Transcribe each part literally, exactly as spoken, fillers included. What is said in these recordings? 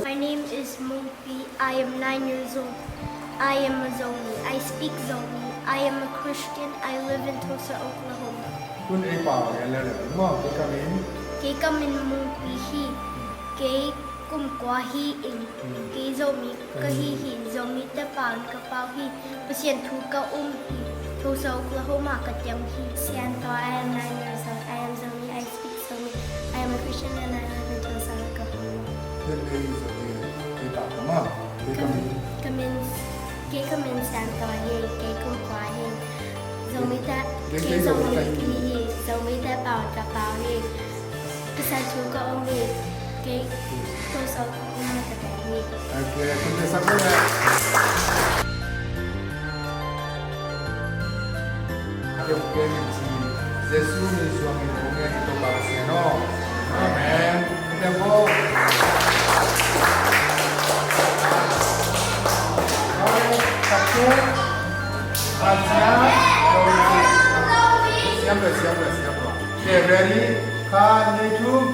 My name is Mungpi. I am nine years old. I am a Zomi. I speak Zomi. I am a Christian. I live in Tulsa, Oklahoma. Tun ei pau gen le le maw, kei ka min. Kei ka min Mungpi hi. Kei kum kua hi ing. Kei Zomi ka hi hi. Zomite pau in ka pau hi. Pasian thu ka um hi. Tulsa, Oklahoma ka tiam hi. Sian Tua, I am nine years old. I am Zomi. I speak Zomi. I am a Christian and I live in Tulsa, Oklahoma. Kei ka min, kei ka min Sian Tua hi. Kei kum kua hi. Zomite, kei Zomi ka hi hi. Zomite pau in ka pau hi. Pasian thu ka um hi. Kei Tulsa, Oklahoma ka tiam hi. Ok, kum te sak le. Jesu min suang in hong ngen hi Topa Pasian aw. Amen. Siam, siam, siam. Okay, ready? Khat, nih, thum.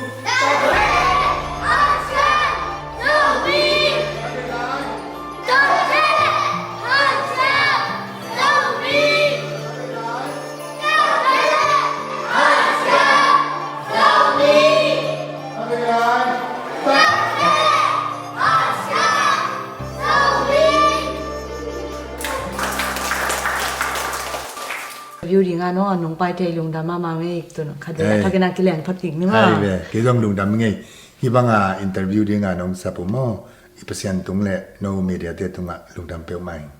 View ding a nong, nong pai thei lungdam mahmah ngei. Tun khat vei a thakin a kileng phot ding ni maw. Ai ve, kei zong lungdam ngei. Hih banga interview dinga nong sap uh maw, i Pasian tung le no media te tungah lungdam peuhmah ing.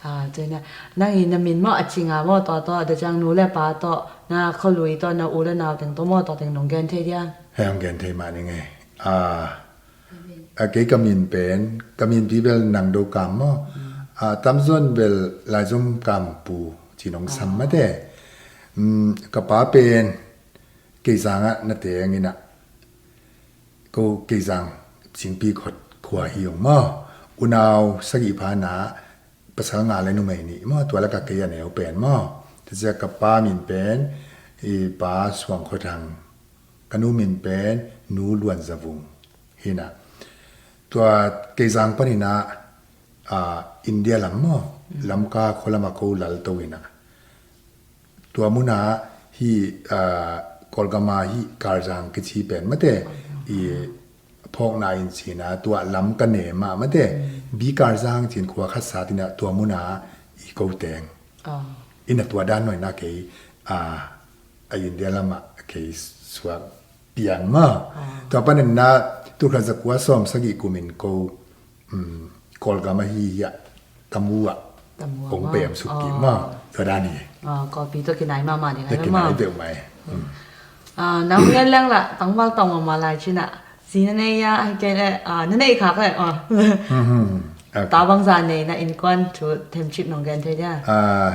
Ah, tua ina, nang i na min maw a cinga maw, tua tawh, tua ciang nu le pa tawh, na khualui tawh, na u le nau teng tawh maw, tua teng nong gen thei dia? Hei, hong gen thei mah ning ei. Ah, a kei ka min pen, ka min pi bel Nang Do Kam maw. Ah, tamzaw in bel Laizom Kam Pu ci nong sam mate. Mm, ka pa pen Keizang ah na teng ina, ko Keizang Singpi Khot khua hi ung maw. Unau sagih pha na, pasal nga le numei nih maw, tua lakah kei a neu pen maw. Tua ciang ka pa min pen i Pa Suang Khua Thang, ka nu min pen Nu Luan Za Vung hi na. Tua Keizang panin ah, ah, India lam maw, Lamka khua lamah ko lal to hi na. Tua munah hih, ah, Kawlgam ah hih Karzang kici pen mate, i phawkna in cina, tua lam ka nem ah mate, Bi Karzang cin khua khat sat ina, tua munah i ko teng. Ina tua dan nuai na kei, ah, a India lamah kei suak piang maw. Tua panin na, tul khat za kua sawm sagih kumin ko, um, Kawlgam ahi hiah, Tamu ah. Tamu ah hong pem suk kik maw. Tua dan hi. Ah, Kawlpi tawh kinai mahmah ding a na kinai peuhmah. Ah, nang gen leng lah, tangval tawng mahmah lai cin ah. Zi na nei a, ahih kei leh, ah, na nei khak leh, ah. Ta bangza nei na, innkuan thu themcip nong gen thei dia? Ah,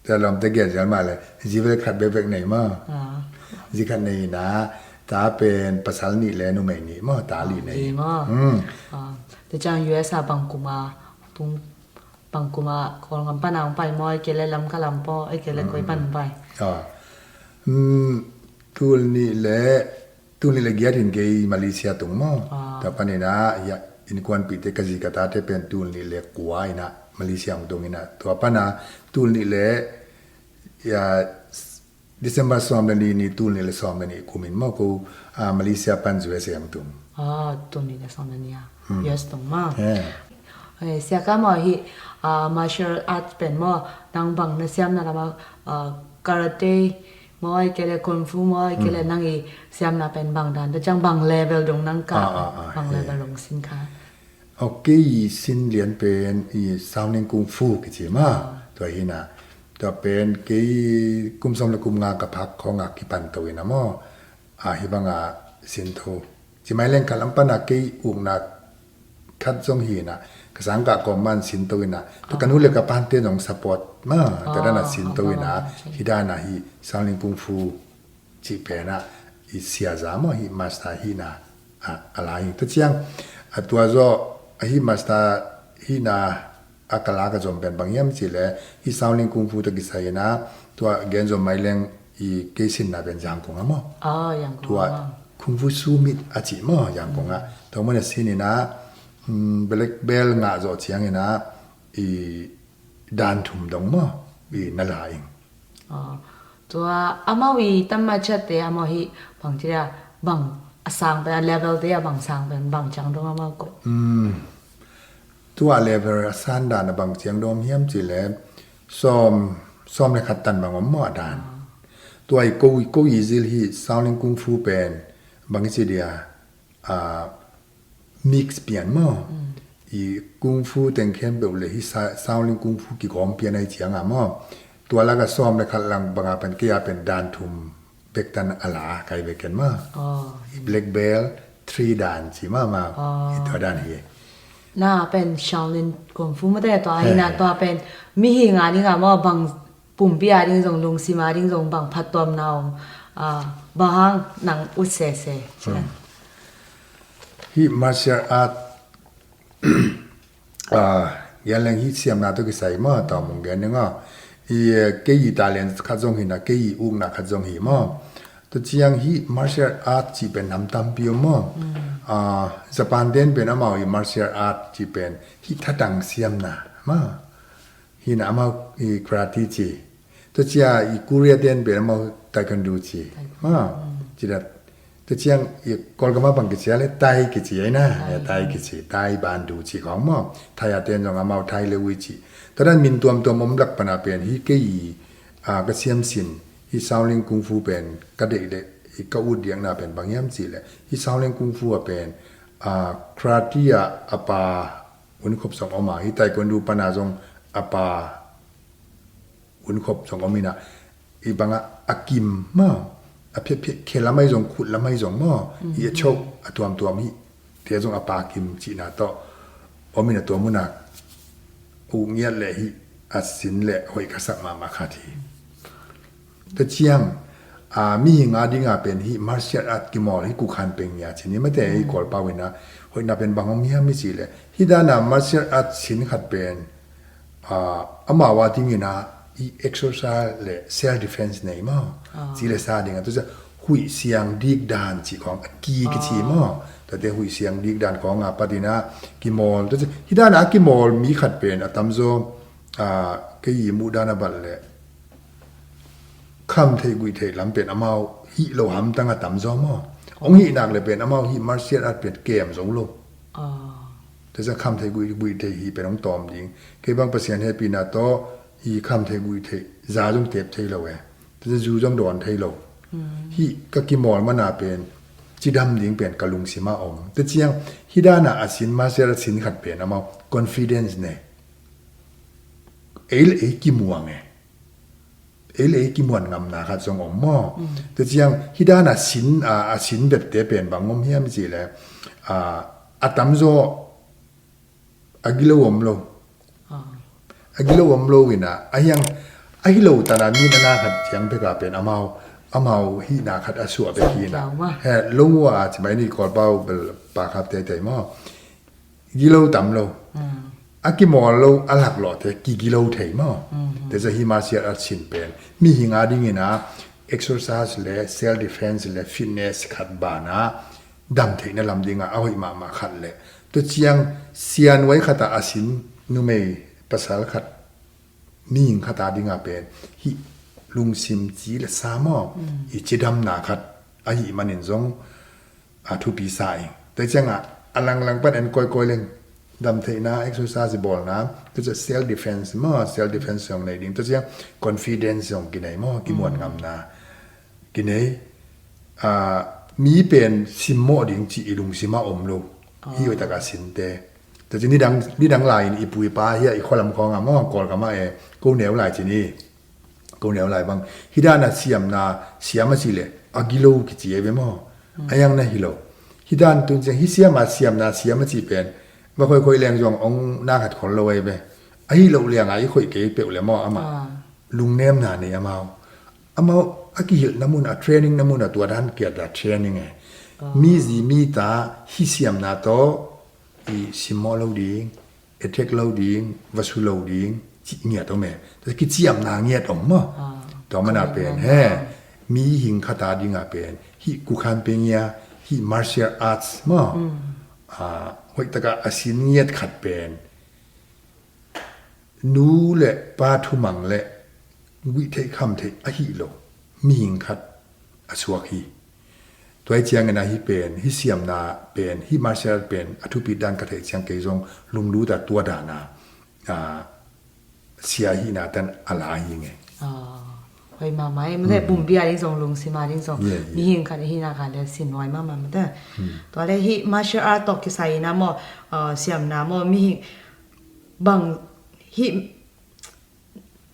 tua lawmte gen zial mah leh, zi vel khat bekbek nei maw. Zi khat nei ina, ta pen pasal nih le numei nih maw, ta li nei. Zi maw. Tua ciang U S a bang kum a, tung bang kum a, Kawlgam pan a hong pai maw, ahih kei leh Lamka lam paw, ahih kei leh koi pan hong pai? Tul nih le Tul nih le giat in kei Malaysia tung maw. Tua panin ah, ya, innkuanpihte ka zi ka tate pen tul nih le kua ina Malaysia hong tung ina. Tua pan ah, tul nih le, ya, December sawm le nih ni, tul nih le sawm le nih kumin maw ko, ah, Malaysia pan U S A hong tung. Ah, tul nih le sawm le nih ah. U S tung maw. Eh, Sia Kam aw, hih, ah, martial arts pen maw, nang bang na siamna lam ah, ah, karate maw, ahih kei leh kung fu maw, ahih kei leh nang i siamna pen bang dan, tua ciang bang level dong nang kah, bang level dong sin kha? Ok, i sin lian pen i Shaolin Kung Fu kici maw, tua hi na. Tua pen kei kum sawm le kum nga ka phak khawng a kipan to ina maw. a, hih banga sintho. Ci mai leng khat lam pana kei ukna khat zong hi na, ka sangkah kawm man sintho ina. Tua ka nu le ka pante zong support ma, tua dana sintho ina, hih dana hih Shaolin Kung Fu cih pena, i siaza maw, hih master hihna, a, a la hi. Tua ciang, a tua zaw, a hih master hihna, a ka la ka zom pen bang hiam cih leh, hih Shaolin Kung Fu tawh kisai ina, tua gen zom mai leng i kei sinna pen Yangon a maw. Tua Kung Fu Summit a cih maw, Yangon a. Tua mun a sin ina, mm, black belt ngah zawh ciang ina, i dan thum dong maw, i na la ing. Tua amau i tam ma ciat te amau hi bang ci dia, bang a sang pen, a level te a bang sang pen, bang ciang dong amau ko. Tua level a san dan a bang ciang dong hiam cih leh sawm, sawm le khat tan bang om maw a dan. Tua i ko, ko i zil hi Shaolin Kung Fu pen bang i ci dia, a, mix pian maw. I Kung Fu teng khempeuh le hih Shaolin Kung Fu kigawm pian ai cianga maw. Tua laka sawm le khat lang banga pen kei a pen dan thum bek tan a la kai bek ken maw. I black belt three dan ci maw maw. I tua dan hi. Na pen Shaolin Kung Fu mate tua hi na tua pen mihing a dinga maw bang pumpi a ding zong, lungsim a ding zong bang phattuamna om, a, bang hang nang ut sese. Hih martial art, a, gen leng hih siamna tawh kisai maw, tawm ong gen ning aw. I, kei i talent khat zong hi na, kei i ukna khat zong hi maw. Tua ciang hih martial art cih pen nam tampi om maw. A, Japan ten pen amau i martial art cih pen hih thatang siamna maw. Hi na amau i karate ci. Tua cia i Korea ten pen amau taekwondo ci. Ci dat. Tua ciang i Kawlgam a bang kici a le tai kici ai na. Tai kici, tai bandu ci khong maw. Thai a ten zong amau tai le ui ci. Tua dan min tuamtuam om lak pana pen hi kei i, a, ka siam sin. Hi Shaolin Kung Fu pen ka deih le i ka ut diakna pen bang hiam ci le. Hi Shaolin Kung Fu a pen, a, karate a a pa un khop zong om a, hi taekwondo pana zong a pa un khop zong om ina, i banga a kim maw, a phiatphiat khe lamai zong, khut lamai zong maw, hi a chok a tuamtuam hi, tia zong a pa kim cihna tawh om ina tua muna uh ngiat le hi a sin le hoih ka sak mahmah khat hi. Tua ciang, a, mihing a dinga pen hi martial art kimawl hi kukhan peng nia ci ni mate hi Kawlpau ina hoihna pen bang om hiam i ci le. Hi dana martial art sin khat pen, a, amau a dingina i exercise le self defense nei maw. Ci le sa dinga tua ciang huih siang dik dan ci khong a ki kici maw. Tate huih siang dik dan khong a patina kimawl. Tua ciang hi dana a kimawl mi khat pen a tamzaw, a, kei i muh dana bat le kham theih guih theih lam pen amau hih lo hamtang a tamzaw maw. Ong hih nak le pen amau hih martial art pen kem zo lo. Tua ciang kham theih guih, guih theih hih pen ong tawm ding. Kei bang Pasian hehpihna tawh hih kham theih guih theih za zong tep thei lo e. Tua ciang zu zong dawn thei lo. Hih ka kimawl mana pen cidam ding pen ka lungsim a om. Tua ciang hi dana a sin martial art sin khat pen amau confidence ne. Ei le ei kimuang e. Ei le ei kimuan ngamna khat zong om maw. Tua ciang hi dana sin, a, a sin bepte pen bang om hiam ci le, a, a tamzaw a gilo om lo. A gilo om lo ina a hiang a hi lo tana mi nana khat ciang peka pen amau, amau hihna khat a suah bek hina. He lo a ci mai ni Kawlpau bel pa khap teitei maw. Gilo tam lo. A kimawl lo a lak lawhte kigilo thei maw. Tua ciang hi martial art sin pen mihing a dingina exercise le self defense le fitness khat bana dam theihna lam dinga a hoih mahmah khat le. Tua ciang sianuai khata a sin numei pasal khat mihing khata dinga pen hih lungsim ci le sa maw. I cidamna khat ahih manin zong a thupi sa ing. Tua cianga a langlang pan en kawikawi leng dam theihna, exercise bawlna, tua ciang self defense maw, self defense zong nei ding, tua ciang confidence zong kinei maw, kimuan ngamna kinei. A, mi pen simmawh ding cih i lungsim a om lo. Hi hoih taka sinte. Tua ciang nidang, nidang lai in i pu i pa hi a i khualam khawng a maw, Kawlgam a e, ko neu lai ci ni. Ko neu lai bang. Hih dan a siamna siam a cih leh a gilo kici ei ve maw? A yang na hi lo. Hih dan tun ciang hih siam a siamna siam a cih pen va khoikhoih leng zong ong na khat khol lo ei ve. Ahi lo liang a i khoih kei peuh le maw amah. Lungnemna nei amau. Amau a kihilhna mun a training na mun a tua dan kiat a training e. Mi zi mi ta hih siamna tawh i simmawh lo ding, attack lo ding, va su lo ding cih ngiat om e. Tua kiciamna ngiat om maw? Tua mana pen he mi hing khat a dinga pen hih kukhan pe ngia, hih martial arts maw? Hoih taka a sin ngiat khat pen nu le pa thumang le guih theih kham theih ahi lo mihing khat a suak hi. Tua hi ciangin ahi pen, hih siamna pen, hih martial art pen a thupi dan ka theih ciang kei zong lunglut a tua dana sia hihna tan a la hi nge. Hoi mama e mate, pumpi a ding zong lungsim a ding zong mihing khat hihna khat le sin nuai mama mate. Tua le hih martial art tawh kisai ina maw, siamna maw mihing bang hih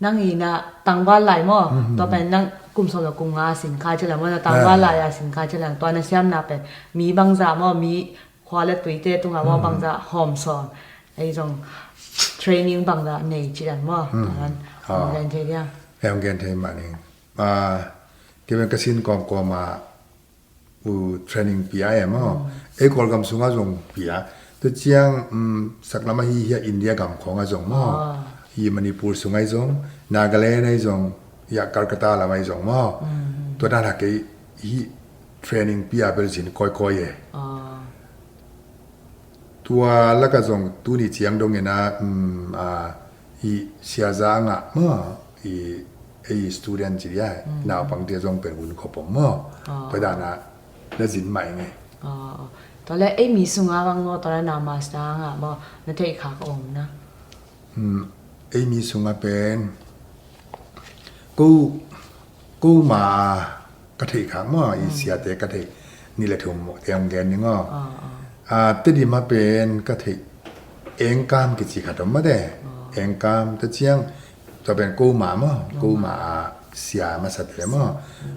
nang ina tangval lai maw? Tua pen nang kum sawm le kum nga sin kha cila maw, na tangval lai a sin kha cila tua na siamna pen mi bangza maw, mi khua le tuite tunga maw bangza hawm sawn ei zong training bangza nei cilan maw? Tua kan hong gen thei dia. Hei hong gen thei mah ning. Kei pen ka sin kawmkawm a u training pia e maw? Ei Kawlgam sungah zong pia. Tua ciang saklam ahi hia India gam khawngah zong maw? Hi Manipur sungah zong, Nagaland ah zong, hia Calcutta lamah zong maw? Tua dan a kei hih training pia bel zin kawikawi e. Tua lakah zong tuni ciang dongin a, um, a, i siaza ngah maw, i, ei student ci dia, naupangte zong pen hun khop om maw. Tua dana na zin mah i ngei. Tua le ei mi sunga bang maw, tua le na master ngah maw, na theih khak om na. Ei mi sunga pen ko, ko ma ka theih khak maw, i siate ka theih ni le thum te hong gen ning aw. Tedim a pen ka theih Engkam kici khat om mate. Engkam te ciang tua pen ko ma maw, ko ma a sia masate maw.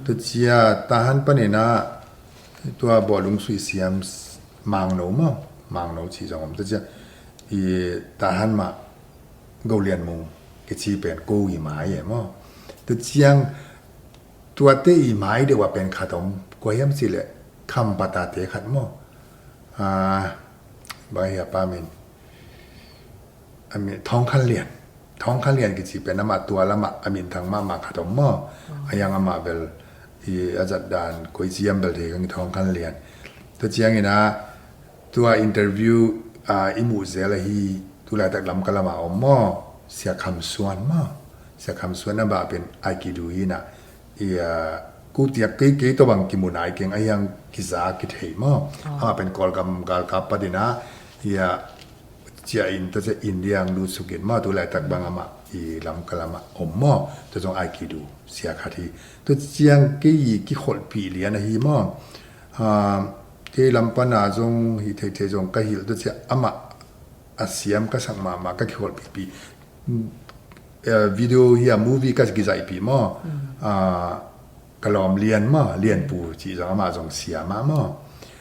Tua cia Tahan panin a tua bawlung suih siam Mangno maw, Mangno ci zong om tua cia i Tahan mah Golian Mung kici pen ko i mai e maw. Tua ciang tuate i mai deuh a pen khat om, kua hiam ci le Khampatate khat maw. Bang hia pa min a min Thawng Khan Lian. Thawng Khan Lian kici pen amah tua lamah a minthang mahmah khat om maw. A yang amah bel i a zat dan koi ciam bel thei kang i Thawng Khan Lian. Tua ciangin a tua interview a i muh zel ahi tulaitak Lamka lamah om maw. Sia Kham Suan maw. Sia Kham Suan a bah pen Aikido hi na. Ia, ku tiak kei kei tawh bang kimu nai keng a hiang kiza kithei maw. Amah pen Kawlgam galkap patina ia cia in tua cia India ang lut sukin maw, tu laitak bang amah i Lamka lamah om maw, tua zong Aikido sia khat hi. Tua ciang kei i kikholhpih lian ahi maw. Kei lam pana zong hi theithei zong ka hilh tua cia amah a siam ka sak mahmah ka kikholhpihpih. Video hi a movie ka kizaihpih maw. Ka lawm lian maw, Lianpu cih zong amah zong sia mah maw.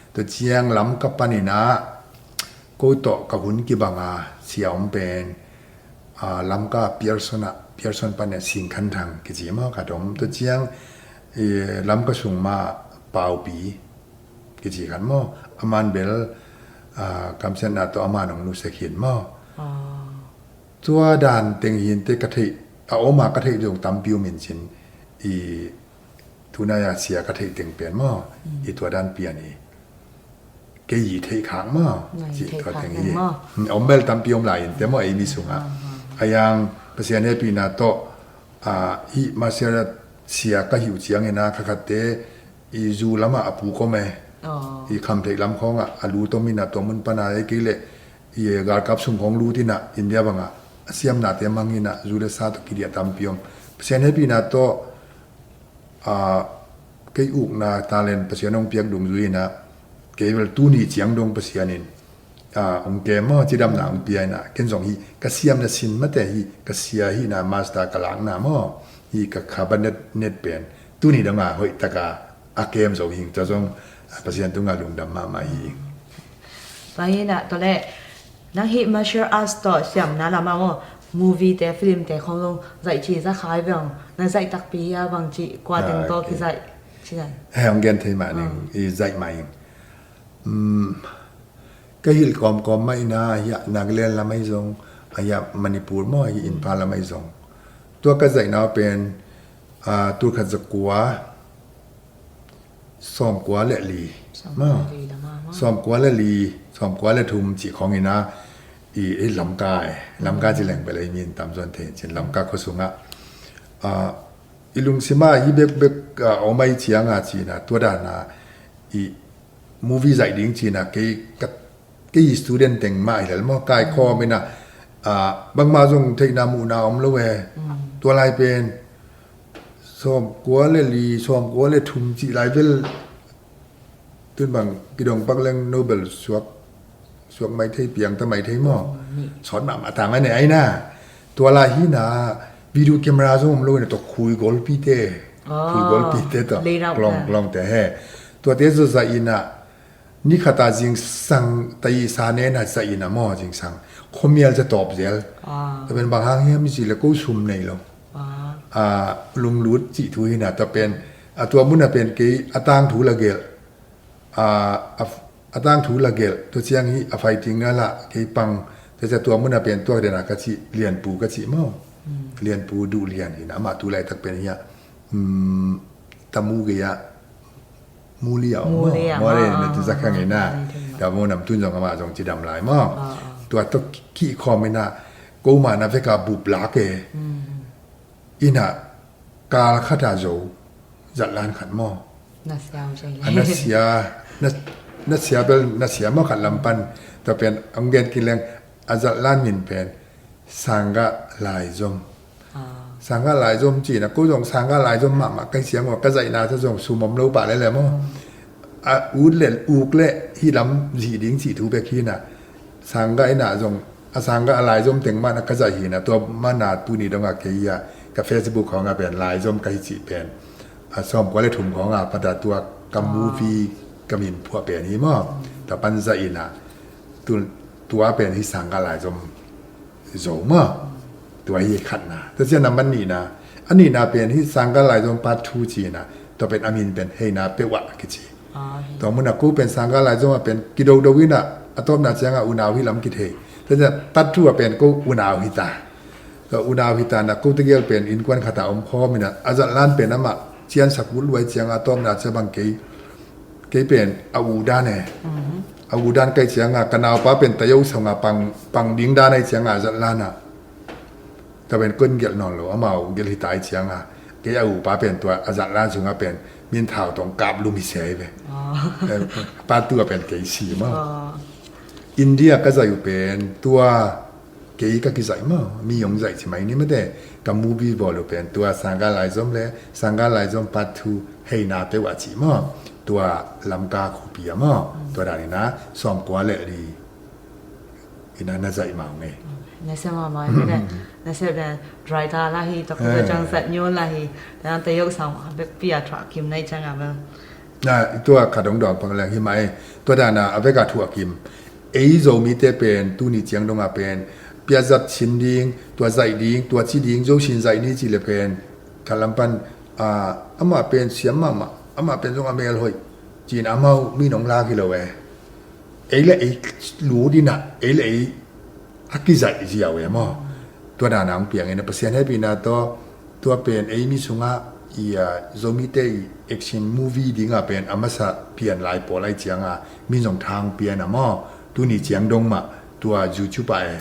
Tua ciang Lamka paninah ko tawh ka hun kibanga sia om pen Lamka Pearson ah, Pearson panin Singkhanthang kici maw ka dom. Tua ciang Lamka sung mah Paupi kici khat maw. Aman bel kamsiatna tawh aman hong nusia khin maw. Tua dan teng hinte ka theih a om a ka theih dong tampi um in cin i tunai a sia ka theih teng pen maw. I tua dan pian i kei i theih khak maw. Cih tua teng hi. Om bel tampi om lai in te maw ei mi sungah. A yang Pasian hehpihna tawh hih Masiara sia ka hih uh ciangin a kha khatte i zu lamah a puk om e. I khamtheih lam khawngah a lu tom in a tua mun pana ei kei leh i galkap sung khawng lut inah India bangah a siamnate mang inah zu le sa tawh kidiah tampi om. Pasian hehpihna tawh kei ukna talent Pasian hong piak dungzui inah kei bel tuni ciang dong Pasian in hong kem maw, cidamna hong pia inah ken zong hih ka siamna sin mate hih ka sia hihna master ka lakna maw. Hih ka kha ba net, net pen tuni dong a hoih taka a kem zo hing, tua zong Pasian tungah lungdam mahmah hi. Tua hi na, tua leh nang hih martial arts tawh siamna lamah maw, movie te, film te khong zong zaih ci za khai veng, na zaih takpi hi a, bang ci kua teng tawh kizaih ci zaih. He, hong gen thei mah ning, i zaih mah ing. Ka hilh kawmkawm mah ina, hiah Nagaland lam ahi zong, a hiah Manipur maw, hi Imphal lam ahi zong, tua ka zaihna pen, ah, tulkhat zakua, sawmkua le li, sawmkua le li, sawmkua le thum cih khawng ina, i, i Lamka e, Lamka ci leng bel ei min tam zuan thei cin, Lamka khua sungah, ah, i lungsimah hi bekbek, ah, om ahi cianga cina, tua dana i movie zaih ding cina, kei ka, kei student teng mah hi lel maw, kai khawm ina, ah, bangmah zong theihna muhna om lo e. Tua lai pen sawmkua le li, sawmkua le thum cih lai vel, tun bang kidong pak leng Nobel suak, suak mai thei, piang ta mai thei maw. Sawt mahmah tang a ne aina. Tua lai hina video camera zong om lo ina, tua khui golpi te, khui golpi te tua klong, klong te he. Tua te zaza ina, ni khata zingsang tai sa nena zaih ina maw, zingsang khuamial za tawp zel. Tua pen bang hang hiam i ci le ko sum nei lo. Ah, lunglut cih thu hina, tua pen, ah, tua muna pen kei a tangthu la gelh, ah, a, a tangthu la gelh, tua ciang hi a fighting a lah kei pang, tua ciang tua muna pen tua dena ka cih, Lianpu ka cih maw. Lianpu Duh Lian hina, amah tu laitak pen hiah, um, tamu gei ah Muli a om maw. Muli a, muli a, na ti zak hang ina. Tua maw nam tun zong amah zong cidam lai maw. Tua tawh kih khawm ina, ko mah na veka bup lak e. Ina kal khata zo, zatlan khat maw. Na sia, na sia bel, na sia maw khat lam pan. Tua pen ang gen kileng, a zatlan min pen Sangga Laizom. Sangga Laizom cina, ko zong Sangga Laizom mahmah kai siang ua, ka zaihna ta zong sum om lo pah lele maw. A ut le uk le hi lam zih ding cih thu bek hina. Sangga ina zong, a Sangga a Laizom teng mana ka zaih hina, tua mana tuni donga kei a, ka Facebook khonga pen Laizom ka hi cih pen, a sawmkua le thum khonga pata tua ka movie ka min phuah pen hi maw. Ta pan zaih ina, tu, tua pen hi Sangga Laizom zo maw. Tua hi khatna. Tua ciang nambat nihna, a nihna pen hi Sangga Laizom part two cina. Tua pen a min pen Heina Peuh ah kici. Tua muna ko pen Sangga Laizom a pen kidodo ina, a tawpna cianga unau hi lam kithei. Tua ciang part two a pen ko unau hita. Tua unau hita na ko tegel pen innkuan khata om khawm ina, a zatlan pen amah ciansak ut luai cianga a tawpna cia bang kei, kei pen a u dan e. A u dan kai cianga ka naupa pen tayo sanga pang, pang ding dan ai cianga a zatlana. Tua pen kon gelh nawn lo, amau gelh hita ai cianga. Kei a upa pen tua a zatlan sunga pen min thau tong kap lum hi sia hi ve. Part two a pen kei si maw. India ka zaih uh pen tua kei ka kizaih maw, mi hong zaih ci mai ni mate, ka movie bawl uh pen tua Sangga Laizom le Sangga Laizom part two Heina Peuh ah ci maw, tua Lamka khuapi ah maw, tua dan ina sawmkua le li ina na zaih mau ngei. Na sia mau mai mate, na sia dan dry ta la hi, tok tua ciang zat nyo la hi, dan ta yok sang bek pia thua kim nai ciang a bel. Na tua kha dong dong pang leng hi mai, tua dan a bek a thua kim. Ei Zomite pen tuni ciang donga pen piazat sin ding, tua zaih ding, tua ci ding, zo sin zaih ni ci le pen kha lam pan, ah, amah pen siam mahmah, amah pen zong a mel hoih cin amau mi nong lak hi lo e. Ei le ei lu dina, ei le ei a kizaih ziau e maw. Tua dan a hong piang ina Pasian hehpihna tawh, tua pen ei mi sungah i, ah, Zomite i action movie dinga pen a masa pian lai pawl ai cianga min zong thang pian a maw. Tuni ciang dong mah tua YouTube ah e.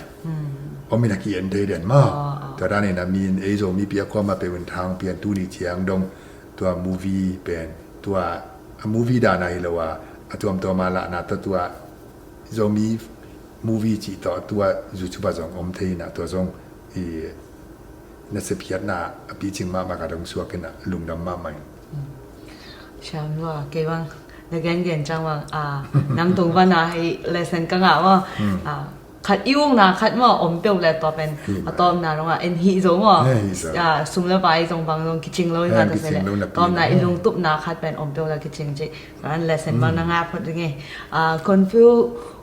Om ina ki en thei den maw. Tua dan ina min ei Zomi pi a khuama pe un thang pian tuni ciang dong tua movie pen tua a movie dan a hi lo a, a tuamtuam a lahna tawh tua Zomi movie cih tawh tua YouTube ah zong om thei ina tua zong i na sephiatna a picing mahmah ka dong suak ina lungdam mahmah in. Siam lua, kei bang na gengen ciang bang, a, nang tung bana hei lesson ka ngah maw. A, khat i ukna khat maw om peuh le tua pen a tawpna dongah en hih zo maw. Sum le pai zong bang zong kicing lo hi. Khat a se le tawpna i lungtupna khat pen om peuh le kicing cih. Kan lesson bang na ngak phot ding e. Kung fu,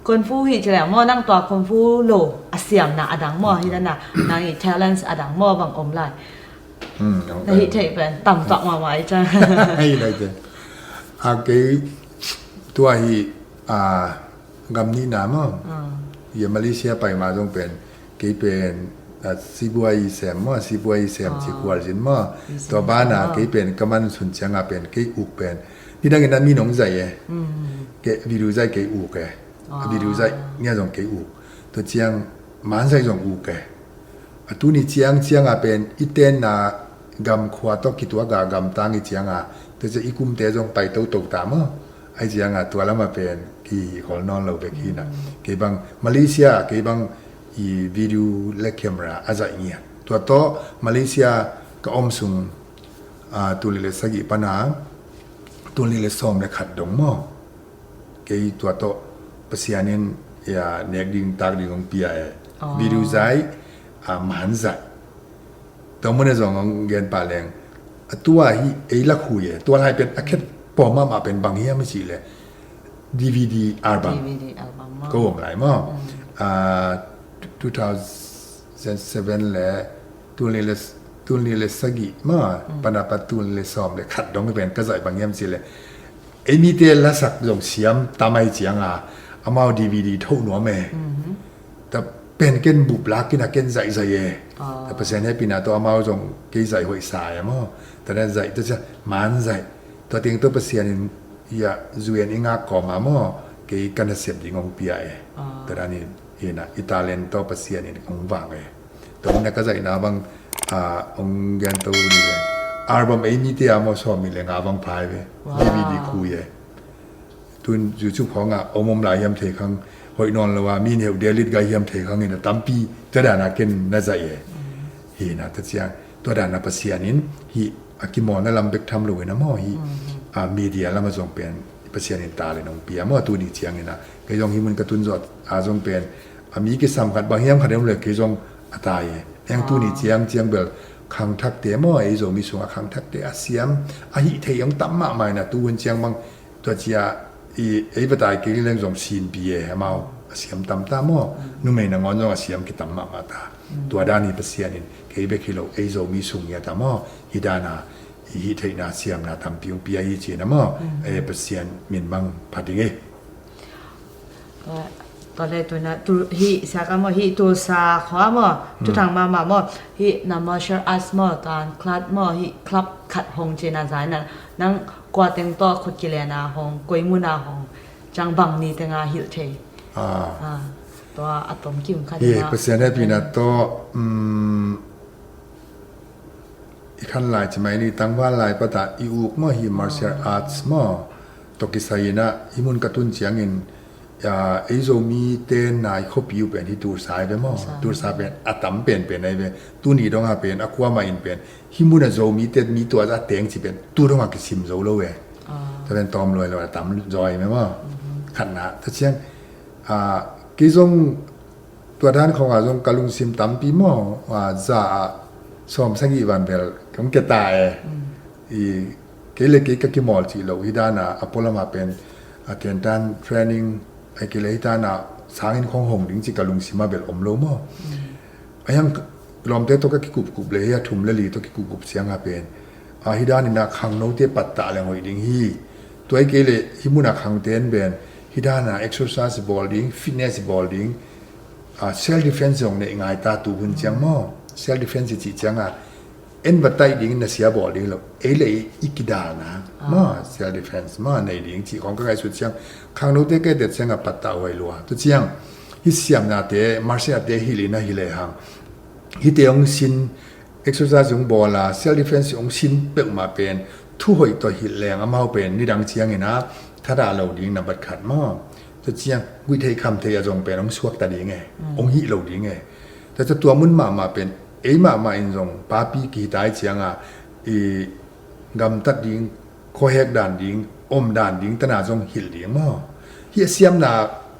kung fu hi ci le maw, nang tua kung fu lo a siamna a dang maw, hi dana nang i talents a dang maw bang om lai. Na hih theih pen tam tuak mahmah i cang. Hei lai te. A kei tua hi a gam nihna maw. Ia Malaysia pai ma zong pen kei pen sibuai sem maw, sibuai sem ci kual zin maw. Tua bana kei pen ka man sun cianga pen kei uk pen nidangin a mi nong zai e. Kei video zai kei uk e. A video zai nia zong kei uk. Tua ciang man zai zong uk e. A tuni ciang cianga pen i tenna gam khua tawh kituak a gamtang i cianga tua ciang i kumte zong pai toto ta maw. Ai cianga tua lama pen kihi khol nawn lo bek hina. Kei bang Malaysia kei bang i video le camera a zaih ngiat. Tua tawh Malaysia ka om sung a, tul nih le sagih pana tul nih le sawm le khat dong maw. Kei tua tawh Pasian in ia nek ding tak ding hong pia e. Video zai a man zai. Tua mun a zong hong gen pah leng a tua hi ei lakhui e. Tua lai pen a khet pawm mahmah pen bang hiam i cih le DVD album. DVD album maw. Ko om lai maw. A, two thousand seven le tul nih le, tul nih le sagih maw, pana pan tul nih le sawm le khat dong pen ka zaih bang hiam cih le ei mite lasak zong siam tam ai cianga amau DVD tho nuam e. Ta pen ken bup lak in a ken zaih zaih e. Ta Pasian hehpihna tawh amau zong kei zaih hoih sa e maw. Ta dan zaih ta cia man zaih. Tua tiang tawh Pasian in ia zuan i ngak kawma maw kei ka nasep ding hong pia e. Ta dan in hina i talent tawh Pasian in hong vang e. Tua hina ka zaihna bang a hong gen to ni le album ei mite a maw sawm nih le nga bang phai ve. DVD khui e. Tun YouTube khawngah om om lai hiam thei khang hoih nawn lo a mi neu delit gai hiam thei khang in a tampi tua dana ken na zaih e. Hina ta ciang tua dana Pasian in hih a kimawlna lam bek tham lo in a maw hih a media lama zong pen Pasian in talent hong pia maw tuni ciangin a kei zong hih mun ka tun zawh a zong pen a mi kisam khat bang hiam khat em le kei zong a tai e. Eng tuni ciang ciang bel khangthakte maw ei Zomi sungah khangthakte a siam a hih thei hong tam mahmah in a tuhun ciang bang tua cia i ei batai kei leng zong sinpi e amau a siam tam ta maw. Numei nangawn zong a siam kitam mahmah ta. Tua dan hi Pasian in kei bek hi lo ei Zomi sung hi a ta maw. Hi dana i hih theihna siamna tampi hong pia hi cina maw. Ei Pasian min mang phat ding e. Tua le tuna hih siaka maw hih tulsa khua maw thuthang mahmah maw hih na martial arts maw tan club maw hih club khat hong cina zaina nang kua teng tawh khut kilena hong koi muna hong cang bang ni tenga hilh thei. Tua a tom kim khat hi Pasian hehpihna tawh i khan lai ci mai ni tangval lai pata i uk maw hi martial arts maw. Tawh kisai inah hi mun ka tun ciangin ei Zomi te nai khuapi uh pen hi tulsa ai ve maw. Tulsa pen a tam penpen ai ve. Tuni donga pen a kuama in pen hi muna Zomi te mi tua a teng ci pen tu donga kisim zo lo ve. Tua pen tawm luai lo a tam zaw ai ve maw. Khatna ta ciang kei zong tua dan khawngah zong ka lungsim tampi maw za ah sawm sagih van bel kong keta e. I kei le kei ka kimawl cih loh hi dana a pualamah pen a tentan training ai kei le hi dana sangin khong hong ding cih ka lungsimah bel om lo maw. A hiang lawmte tawh ka kikupkup le hi a thum le li tawh kikupkup sianga pen a hi daninah khangnote pattah le hoih ding hi. Tua hi kei le hi munah khangte en pen hi dana exercise bawl ding fitness bawl ding self defense zong neih ngai ta tu hun ciang maw. Self defense i cih cianga en va taih ding na sia bawl ding lo ei le i kidalna maw self defense maw nei ding cih khawng ka ngaihsut ciang khangnote ka etet cianga pattah huai lua tu ciang hi siamnate marsiate hilh ina hi lehang hite hong sin exercise hong bawla self defense hong sin peuhmah pen thu hoih tawh hilh leng amau pen nidang ciangina thadah lo ding nambat khat maw. Tua ciang guih theih kham theih a zong pen hong suakta ding e hong hih lo ding e. Tua tua mun mahmah pen ei mahmah in zong papi kihitai cianga i gamtat ding khuahek dan ding om dan ding tana zong hilh ding maw. Hi a siamna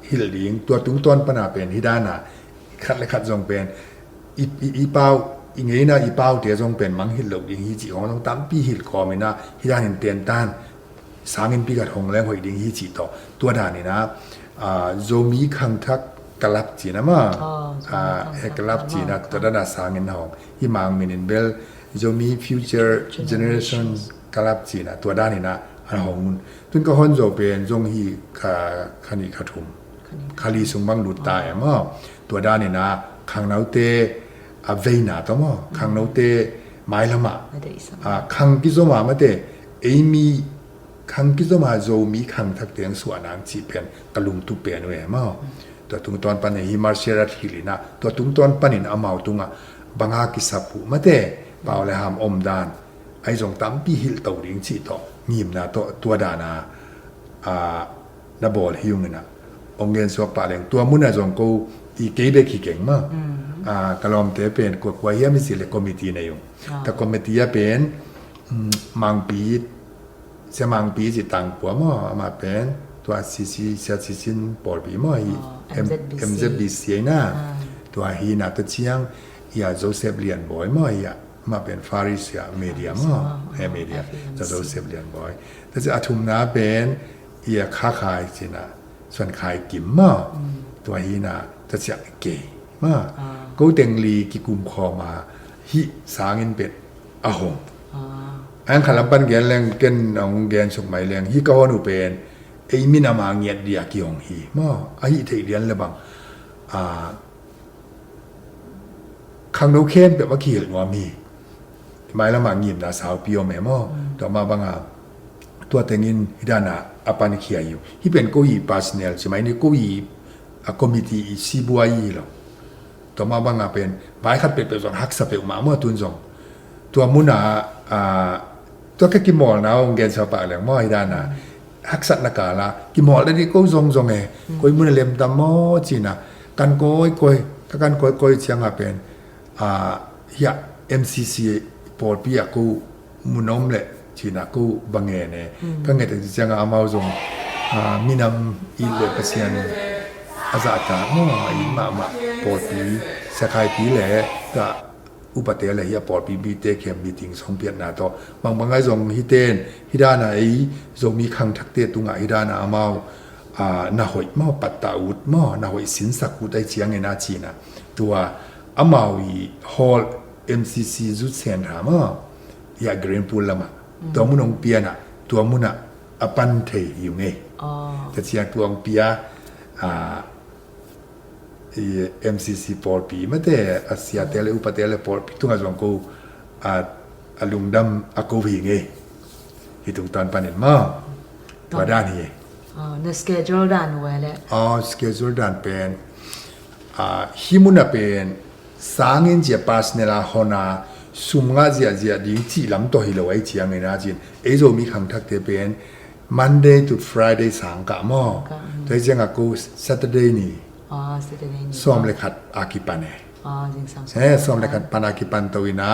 hilh ding, tua tungtawn pana pen hih dana khat le khat zong pen i, i, i pau, i ngeina i paute zong pen mangngilh loh ding hi cih khawng zong tampi hilh kawm ina, hih danin tentan sangin pi khat hong leng hoih ding hi cih tawh, tua danin ah, ah, Zomi Khangthak Club cih na maw. Oh, Zomi ah, Khangthak he club Club cih na maw. Tua dana sangin na hong. Hih Mang minin bel Zomi Future Generation Club cih na tua danin ah a hong un. Tun ka hon zo pen zong hi kha, kha nih kha thum. Kha nih kha thum. Kha li sung bang lut ta e maw. Tua danin ah khangnote a veina tawh maw. Khangnote mailamah. Mate i sam. Ah, khang kizom a mate. Ei mi khang kizom a Zomi khangthak teng suah nang cih pen ka lungtup pen uh e maw. Tua tungtawn panin hih martial art hilh ina, tua tungtawn panin amau tungah banga kisap uh mate, pau le ham om dan, ahi zong tampi hilh to ding cih tawh, ngimna tawh, tua dana, ah, na bawl hi ung ina. Hong gen suak pah leng, tua muna zong ko i kei bek hi keng maw. Ah, ka lawmte pen kua kua hiam i cih le committee nei ung. Ah. Tua committee ah pen, mm, Mangpi, Sia Mangpi cih Tangpua maw, amah pen, tua C C, Sia Cisin pawlpi maw hi, oh, M-, M Z B C. M Z B C ahi na. Ah. Tua hi na, tua ciang, ia Joseph Lian Bawi maw, ia, amah pen Faris ia media maw, maw, eh, media, F A M C. Tua Joseph Lian Bawi. Tua ciang a thumna pen, ia Kha Khai cih na, Suan Khai Kim maw. Mm. Tua hi na, tua ciang kei maw. Ah. Ko teng li kikum khawm a, hih sangin pen a hong. Ah. Ang khalam pan gen leng ken hong gen suk mai leng. Hih ka hon uh pen, ei minam a ngiat dia kihong hi maw. A hih theih lian le bang. Ah, khangno khempeuh a kihilh nuam hi. Mailamah ngimna saupi om e maw. Mm. Tua mah banga, tua tengin hih dana a pankhia hi uh. Hih pen ko i personal ci mai ni, ko i a committee i sibuai hi lo. Tua mah banga pen, vai khat peuhpeuh zong haksa peuhmah maw tun zong. Tua muna, ah, tua ka kimawlna hong gen sau pah leng maw hih dana. Haksatna kala, kimawl dadi ko zongzong e, koi muna lemtam maw cih na, kan kawikawi, ka kan kawikawi cianga pen, ah, hiah M C C pawlpi ah ko mun om le cih na ko bang ngen e. Ka nget cianga amau zong, ah, minam it le Pasian a zahtak maw, a it mahmah pawlpi, Sia Khai Pi le ka upate le hih a pawlpi mite khempeuh meeting sawmpiatna tawh. Bangbang ahi zong hih ten, hih dana ei Zomi khangthakte tungah hih dana amau, ah, na hoih maw, pattah ut maw, na hoih sinsak ut ahi ciangin a cihna. Tua amau i hall M C C Youth Centre maw, hih a Green Pool lamah. Mm. Tua mun hong piana, tua muna a pan thei hi ung ei. Oh. Tua ciang tua hong pia, ah, i M C C pawlpi mate, a siate le upate le pawlpi tungah zong ko, a, a lungdam a ko hi ngei. Hih tungtawn panin maw. Tua dan hi. Ah, na schedule dan uh e le. Ah, schedule dan pen, ah, hih muna pen sangin zia personal a hon a sum ngah ziahziah ding cih lam tawh hi lo ahi ciangin a cin. Ei Zomi khangthakte pen Monday to Friday sangkah maw. Sangkah, mm. Tua hi cianga ko Saturday ni. Ah, Saturday ni. Sawm le khat a kipan e. Ah, zingsang sawm le khat. Eh, sawm le khat pan a kipan to ina.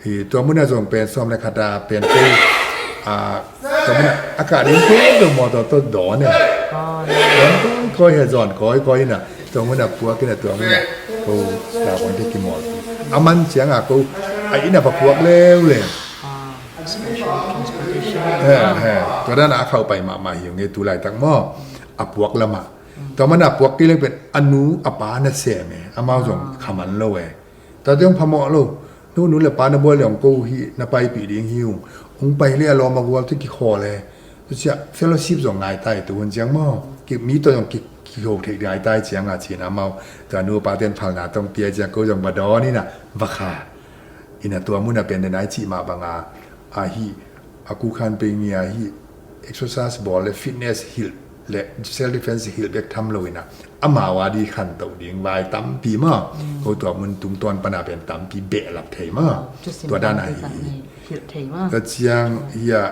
Hi, tua muna zong pen sawm le khat a pen ko, ah, tua muna a kah ding ko zong mawtaw tawh dawn e. Ah, dawn kawikawi he zawn kawikawi ina. Tua muna puak ina tua muna ko la bang te kimawl. A man cianga ko a ina va puak leuleu. Ah, special transportation. He, he. Tua dana a khauh pai mahmah hi ung e tu laitak maw. A puak lamah. Tua mana puak kei leng pen a nu a pa na sem e, amau zong kha man lo e. Tua teng phamawh lo. Nu, nu le pa na buai leng ko hi na paipih ding hi ung. Ung pai le a lawm a gual tu kikhawl e. Tu cia fellowship zong ngai tai tu hun ciang maw. Ki, mi tawh zong ki, kikho thei ngai tai cianga cin amau. Tua nu a pa ten phalna tawh pia ciang ko zong va dawn ina va kha. Ina tua muna pen den ai cih mah banga a hi a kukhan pei ngia hi exercise bawl le fitness hilh le self defense hilh bek tham lo ina amau a di khantoh ding vai tampi maw. Mm. Ko tua mun tungtawn pana pen tampi behlap thei maw. Oh, tua dana hi. Hilh thei maw. Tua ciang hi a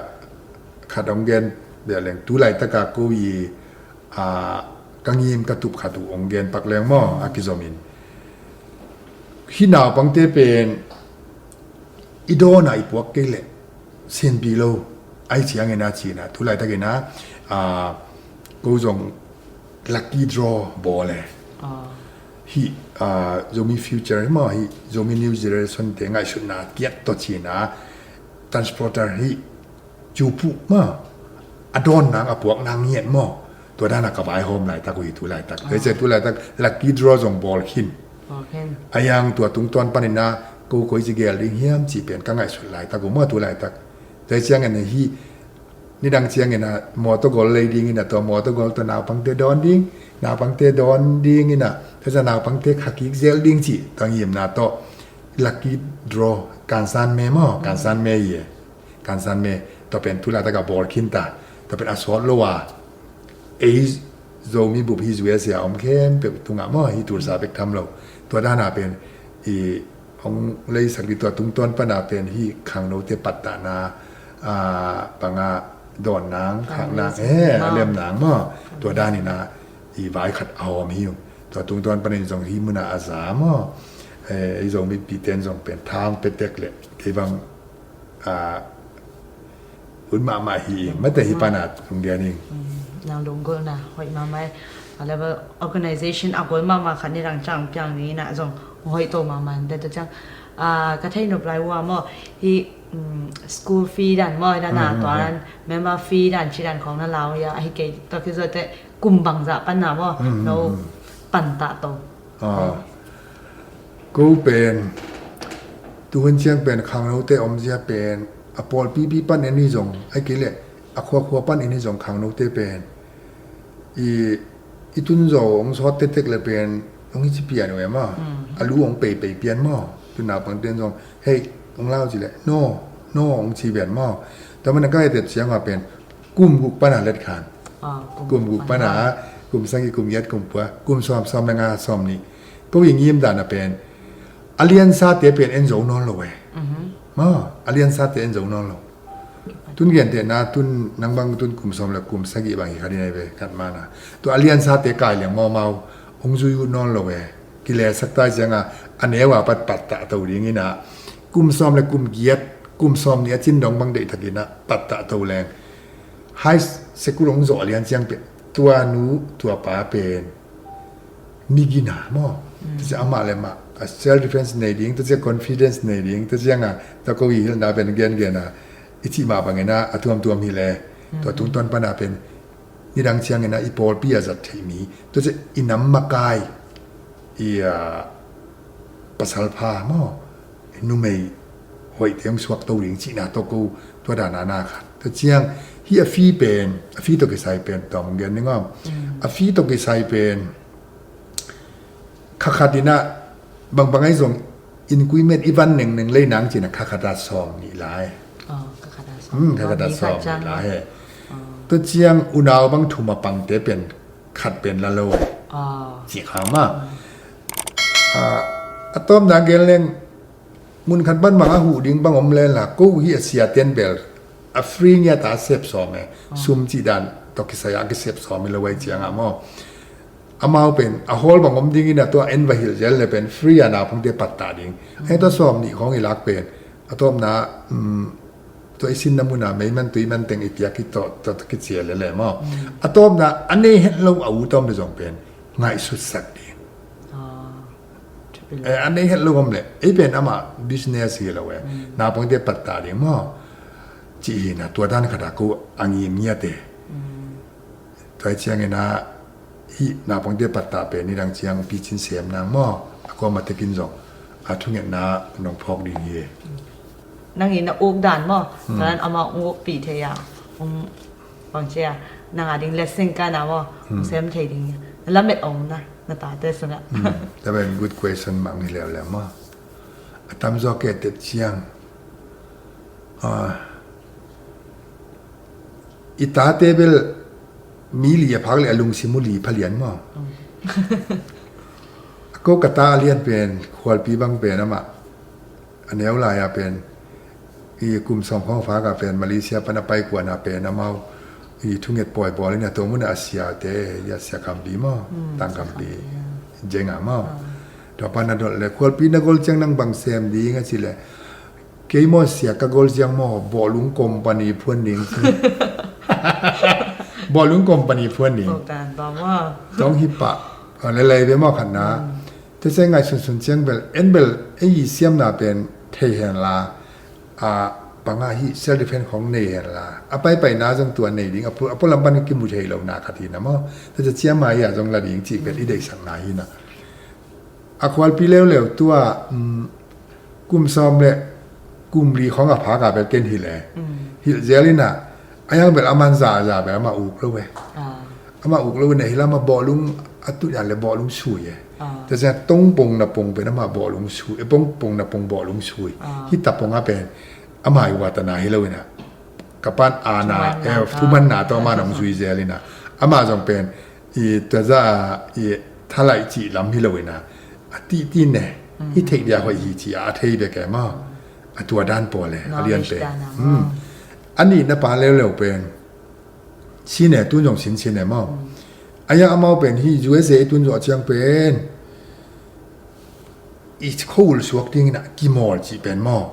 khat hong gen beh leng tu laitaka ko i, a, ka ngim ka tup khat uh hong gen pak leng maw, a kizomin. Hih naupangte pen i dawn a i puak kei leh sianpi lo, ai ciangin a cina, tu laitakin a, a, ko zong lucky draw bawl e. Hih Zomi Future hi maw, hih Zomi New Generation te ngaihsutna kiat tawh cina transporter hih cupuh maw, a dawn nang a puak nang ngiat maw. Tua dana ka vaihawm laitak uh hi tu laitak. Tua ciang tu laitak lucky draw zong bawl khin. A yang tua tungtawn panina ko koi ci gel ding hiam ci pen ka ngaihsut laitak uh maw tu laitak. Tua ciangin hih nidang ciangin a mawtaw gol lei dingin a tua mawtaw gol tua naupangte dawn ding, naupangte dawn dingin a tua ciang naupangte khakik zel ding ci tua ngimna tawh lucky draw kansan me maw, kansan me hi e. Kansan me tua pen tu laitak a bawl khin ta. Tua pen a sawt lo a ei Zomi bup hi zuia sia om khempeuh tungah maw hi tulsa bek tham lo. Tua dana pen i hong leisak dih tua tungtawn pana pen hih khangnote pattahna banga dawn nang khak nang e a lem nang maw. Tua danina i vai khat a hawm hi uh. Tua tungtawn panin zong hih muna a za maw. Ei Zomi piten zong pen thang petek le kei bang hun mahmah hi ing mate hi pana lungdian ing. Nang lunggulhna hoih mahmah e. A level organization a gol mahmah khat nidang ciang piang dingin a zong hoih to mahmah in data ciang ka thei nop lai uh a maw hi school fee dan maw hi dana tuan member fee dan ci dan khong na lau ia ahi kei tua kizuate kum bangzah panna maw no pantah to. Ko pen tuhun ciang pen khangnote omzia pen a pawlpipi pan en hi zong ai kei leh a khuakhua pan en hi zong khangnote pen i i tunzaw hong sawt tetek le pen hong hi ci pian uh e maw. A lu hong peipei pian maw. Tun naupangten zong hei hong lau ci leh no no hong ci pian maw. Tua mana ka etet cianga pen kum guk pana let khan. Kum guk pana kum sagih kum giat kum kua kum sawm sawm le nga sawm nih. Ko i ngim dana pen a liansate pen en zo nawn lo e. Maw a liansate en zo nawn lo. Tun gentehna tun nang bang tun kum sawm le kum sagih bang hi kha ding ahi ve khat mana. Tua a liansate kai liang mawmau hong zui ut nawn lo e. Kilehsak tai cianga a neu a pat pattah to dingina kum sawm le kum giat kum sawm nih a cin dong bang deihtakina pattah to leng. High school hong zawh lian ciang pen tua nu tua pa pen migina maw. Tua ciang amah le mah a self defense nei ding tua ciang confidence nei ding tua cianga tua ko i hilhna pen gengena i cih mah bangina a tuamtuam hi le tua tungtawn pana pen nidang ciangina i pawlpi a zat theih mi tua ciang i nam makai i pasal pha maw numei hoihte hong suak to ding cihna tawh ko tua dana na khat tua ciang hi a fee pen a fee tawh kisai pen tawm gen ding om a fee tawh kisai pen khakhat ina bangbang ai zong increment i van nengneng lei nang cina khakhat a sawm nih lai. Khakhat a sawm nih lai he. Tua ciang unau bang thum a pangte pen khat pen la lo. Ci kha ma a tawpna gen leng mun khat ban bang a huh ding bang om len la ko uh hi a sia ten bel a free ngiat a sep sawm e. Sum cih dan tawh kisai a kisep sawm hi lo ai cianga maw. Amau pen a hawl bang om dingin a tua en va hilh zel le pen free a naupangte pattah ding. Hei tua sawm nih khawng i lak pen a tawpna tua i sinna muna meiman tuiman teng i piak i tawh tua kicia lele maw. A tawpna a nei het lo a u tawm le zong pen ngaihsutsak ding. A nei het lo om le ei pen amah business hi lo e naupangte pattah ding maw. Cih hina tua dan khata ko a ngim ngiate. Tua ciangina hih naupangte pattah pen nidang ciang picin sem nang maw a kuama tekin zong a thungetna nong phawk ding hi. Nangin a uk dan maw. Talan amah uk pih thei a ung bangcia nanga ding lesson kana maw ung sem thei ding na lamet ong na na tate sungah. Taben good question mang hi leuleu maw. A tamzaw ke tet ciang i tate bel mi li a phak le a lungsim uh li phalian maw. A ko ka ta a lian pen khualpi bang pen amah a neu lai a pen i kum sawm khawng fak a pen Malaysia pan a pai kuan a pen amau i thunget pawi bawl in a tua mun a siate i a sia kampi maw tang kampi jenga maw. Tua pan a dot le khualpi na gol ciang nang bang sem ding a ci le Kei maw sia ka gol ziang maw bawhlung company phuan ding ci. Bawlung company phuan ding. Tawng hi pah. Lelei ve maw khatna. Tua ciang ngaihsunsun ciang bel en bel ei i siamna pen thei henla, a panga hi self defense khong nei henla, a paipaina zong tua nei ding, a pualam pan kimu thei lo na khat hi na maw. Tua ciang ciama hi a zong la ding cih pen i deihsakna hi na. A khualpi leuleu tua kum sawm le kum li khong a phak a bel ken hilh e. Hilh zel ina, a yang bel a man za a za bel ama uk lo e. Ama uk lo ina, hilh ama bawlung a tut yan le bawlung sui e. Tua ciang tong pong na pong pen ama bawlung sui e, pong pong na pong bawlung sui. Hi ta pong a pen ama i watana hi lo ina, ka pan ana thumanna tawh ama nong sui zel ina, ama zong pen i tua za a i thalai cih lam hi lo ina, a tihti ne hi theih dia hoih hi ci a thei bek e maw. A tua dan pawl e a lian pen. A nihna pa leuleu pen sin e, tun zong sin sin e maw. A yang amau pen hi U S A i tun zawh ciang pen i kho ul suak dingin a kimawl cih pen maw.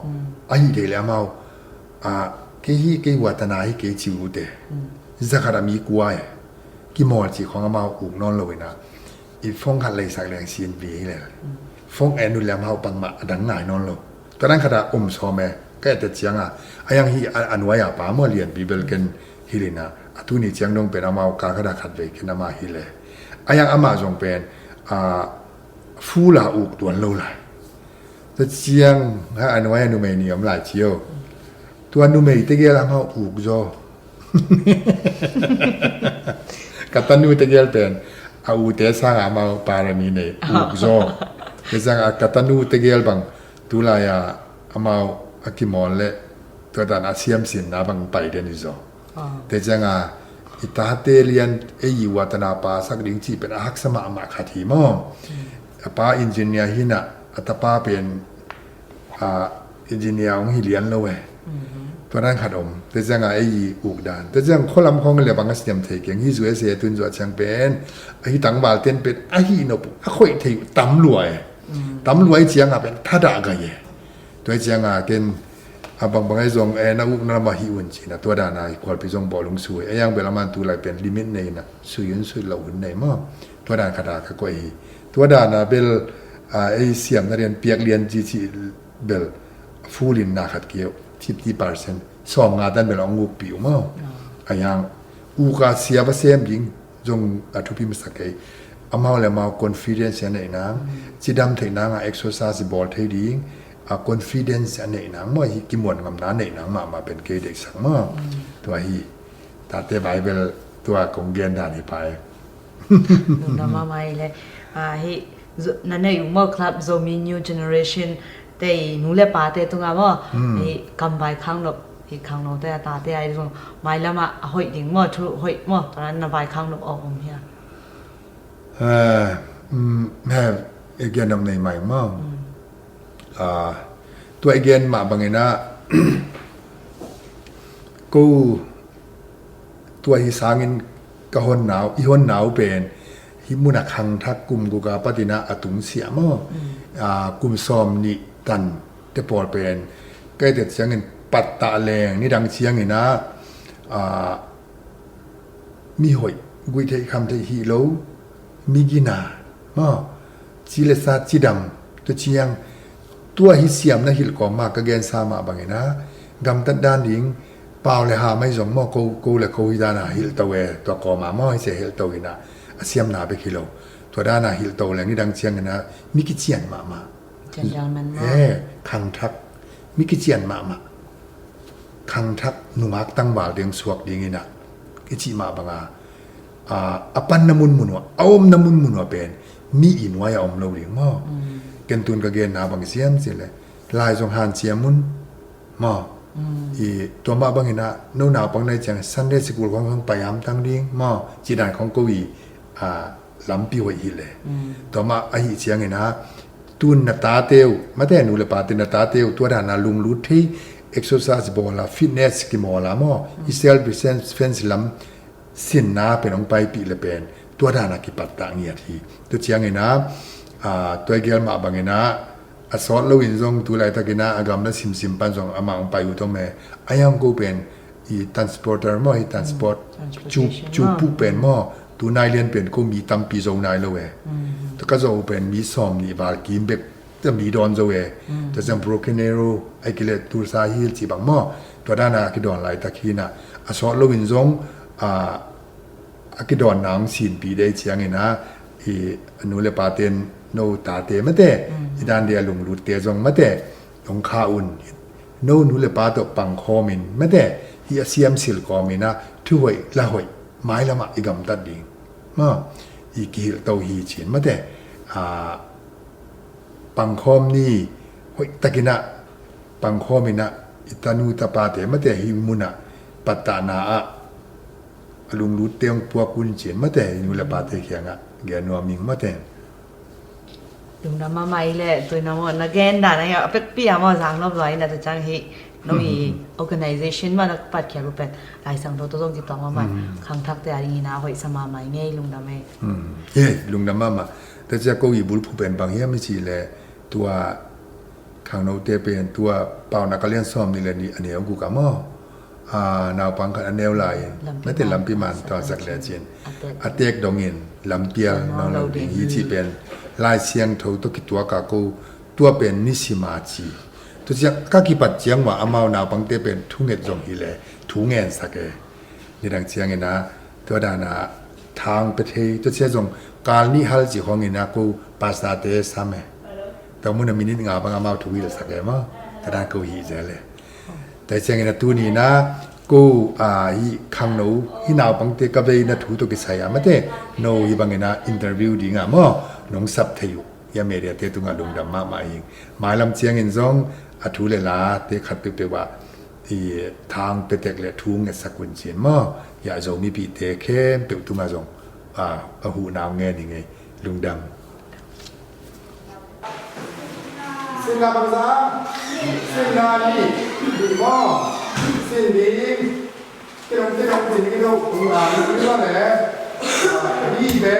A hih thei le amau a kei hi kei watana hi kei ci ute. Zakhat a mi kua e kimawl cih khong amau uk nawn lo ina, i phone khat leisak leng sin vi hi le. Phone en uh le amau bangmah a dang ngai nawn lo. Tua dan khat a om sawm e, ka et ciang a, a yang hi a nuai a pa maw lianpi bel ken hilh ina, a tuni ciang dong pen amau ka khat a khat vei ken ama hilh e. A yang ama zong pen a full a uk tuan lo lai. Tua ciang ha a nuai a numei ni om lai cio. Tua numei tegel amau uk zaw. Ka tanu tegel pen a ute sang a amau parani nei uk zaw. Tua ciang a ka tanu tegel bang tulai a amau a kimawl le tua dan a siamsinna bang pai den i zaw. Tua ciang a i tate lian ei i watana pa sak ding cih pen a haksa mahmah khat hi maw. A pa engineer hi na, a tapa pen a engineer hong hi lian lo e. Tua dan khat om. Tua ciang a ei i uk dan, tua ciang khualam khong le bang a siam thei keng hi. U S A tun zawh ciang pen a hi tangval ten pen a hi nop uh a khoih thei uh tam lua e. Tam lua i ciang a pen thadah gai e. Tua i ciang a ken a bangbang ai zong e na uk na lam a hi un ci na, tua dan a i khualpi zong bawlung sui e. A yang bel a man tulai pen limit nei na, sui un sui lo un nei maw. Tua dan khat a ka koih hi. Tua dan a bel a ei siam na rian piak lian ci ci bel full in na khat keu fifty percent sawm nga dan bel a ong uk pi uh maw. A yang uk a sia va sem ding zong a thupi masa kei. Amau le amau confidence a neih nang, cidam theih nang a exercise bawl thei ding a confidence a neih nang maw, hi kimuan ngamna neih nang mahmah pen kei deihsak maw. Tua hi tate Bible tua kong gen dan hi pai. Nuna mahmah hi le. Hi na neih uh maw club Zomi New Generation te i nu le pate tunga maw. Hi kam vai khang nop hi khang no te a tate ai zong mailam a hoih ding maw, thu hoih maw, tua na vai khang nop a om hia. He gen nop nei mai maw. Tua i gen mah bangin ah ko tua hi sangin ka honna uh, i honna uh pen hi mun a khangthak kum guk a patin ah a tungsiah maw. Kum sawm nih tan te pawl pen ka i tet ciangin pattah leng nidang ciangin ah mi hoih, guih theih kham theih hih lo, mi gina maw, ci le sa cidam. Tua ciang tua hi siamna hilh kawm mah ka gensa mah bangin ah gamtat dan ding pau le ha mai zong maw, ko le ko hi dan a hilh to e, tua kawm a maw hi sia hilh to in ah a siamna bek hi lo. Tua dan a hilh to leng nidang ciangin ah mi kician mahmah. Khangthak mi kician mahmah. Khangthak nungak tangval ding suak dingin ah i cih mah banga a panna munmun uh a omna munmun uh pen mi i nuai a om lo ding maw. Ken tun ka genna bang siam cin le lai zong hanciam un maw. I tua mah bangin ah no naupang nai ciang Sunday school khong khong pai amtang ding maw, ci dan khong ko i lampi hoih hi le. Tua mah ahi ciangin ah tun na tate uh, mate nu le pate na tate uh tua dan a lunglut thei exercise bawl a, fitness kimawl a maw, i self defense lam sinna pen hong paipih le pen tua dan a kipattah ngiat hi. Tua ciangin ah tua i gel mah bangin ah a sawt loin zong tu laitakin ah a gamla simsim pan zong amah hong pai uh tom e. A yang ko pen i transporter maw, hi transport, cu, transportation cu maw. Puk pen maw, tu nai lian pen ko mi tampi zo nai lo e. Tua ka zo pen mi sawm nih val kim bek, tua mi dawn zo e. Tua ciang Broken Arrow, ai kile Tulsa Hill ci bang maw, tua dana a kidawn laitak hi na, a sawt loin zong, a, a kidawnna hong sinpih dei ciangin a, i, a nu le paten no tate mate, i dan dia lunglutte zong mate, hong kha un, no nu le pa tawh pangkhawmin mate, hi a siamsil kawmin a, thuhoih, lahoih, mailamah i gamtat ding. Ma, i kihilh to hi cin mate, a, pangkhawm ni, hoih takin a, pangkhawmin a, i tanu tapate mate hi munah, pattahna ah, a lunglutte hong puak un cin mate, i nu le pate kiangah, gen nuam ing mate. Lungdam mahmah i le, tui na maw, na gen dan a hi a pekpi a maw, zang nop lua i na tu ciang hi, no i organization maw, na patkhial uh pen, Laisang tho tawh zong kituak mahmah, khangthakte a dingin a hoihsa mahmah i ngei, lungdam e. He, lungdam mahmah. Tua ciang ko i bulphuh pen bang hiam i cih le, tua khangnote pen tua Paunak a lian sawm nih le nih a neu guk a maw? A, naupang khat a neu lai-in, mate lampi man tua zak le cin. A tek dongin lampial nawn lo ding hi cih pen Lai Siangtho tawh kituak a ko tua pen nisima ci. Tua ciang ka kipat ciang ua amau naupangte pen thunget zong hi le thu ngensak e. Nidang ciangin a, tua dan a thang pia thei, tua ciang zong kal nih hal cih khawngin a ko pastor-te sam e. Tua mun a minute nga bang amau thu hilhsak e maw. Tua dan ko hih zel e. Tua ciangin a tuni-in a ko, a, hi khangno, hi naupangte ka veina thu tawh kisai a mate, no hi bangin a interview ding a maw, nong sap thei uh. Hia media-te tungah lungdam mahmah hi. Mailam ciangin zong a thu le late khat peuhpeuh ah i thang pia tek le thu ngetsak un cin maw? Hia Zomipihte khempeuh tungah zong, a, a huhna ngen hi ngei. Lungdam. Sinna bangzah? Sinna nih. Nih maw? Sin ding. Kidong, kidong, kidong, kidong. Ah, ni, ni, ni, ni. Bibe.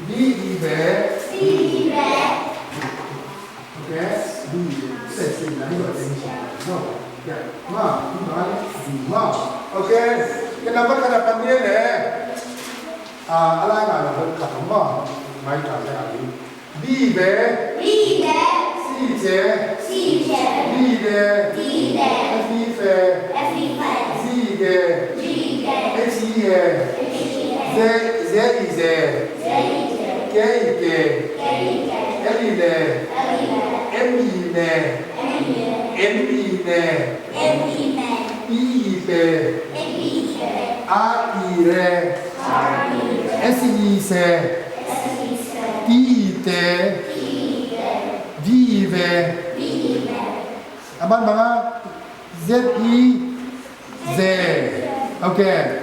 Bibe. Bibe. Okay. Bibe. Say, say, na, ni, ni, ni. No. Yeah. Ma, ma, ma. Okay. Kena ba kena pandai le. Ah, alai na, na, kena ma. Mai ka, ya, ni. Bibe. Bibe. Sice. Sice. Bide. Bide. Efife. Efife. Zide. Zide. Esie. Esie. Ze, zeize. Zeize. Keike. Keike. Elile. Elile. Emine. Emine. Emine. Emine. Piipe. Piipe. Aire. Aire. Esiise. Esiise. Tiite. Tiite. Vive. Vive. A ban banga Z I Z. Okay.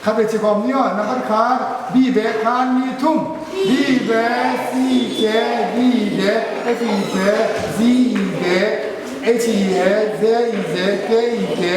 Khat vei ci khawm ni aw, na khat khat, bibe khan ni thum. Bibe, sice, bide, efife, ziibe, esie, zeize, keike.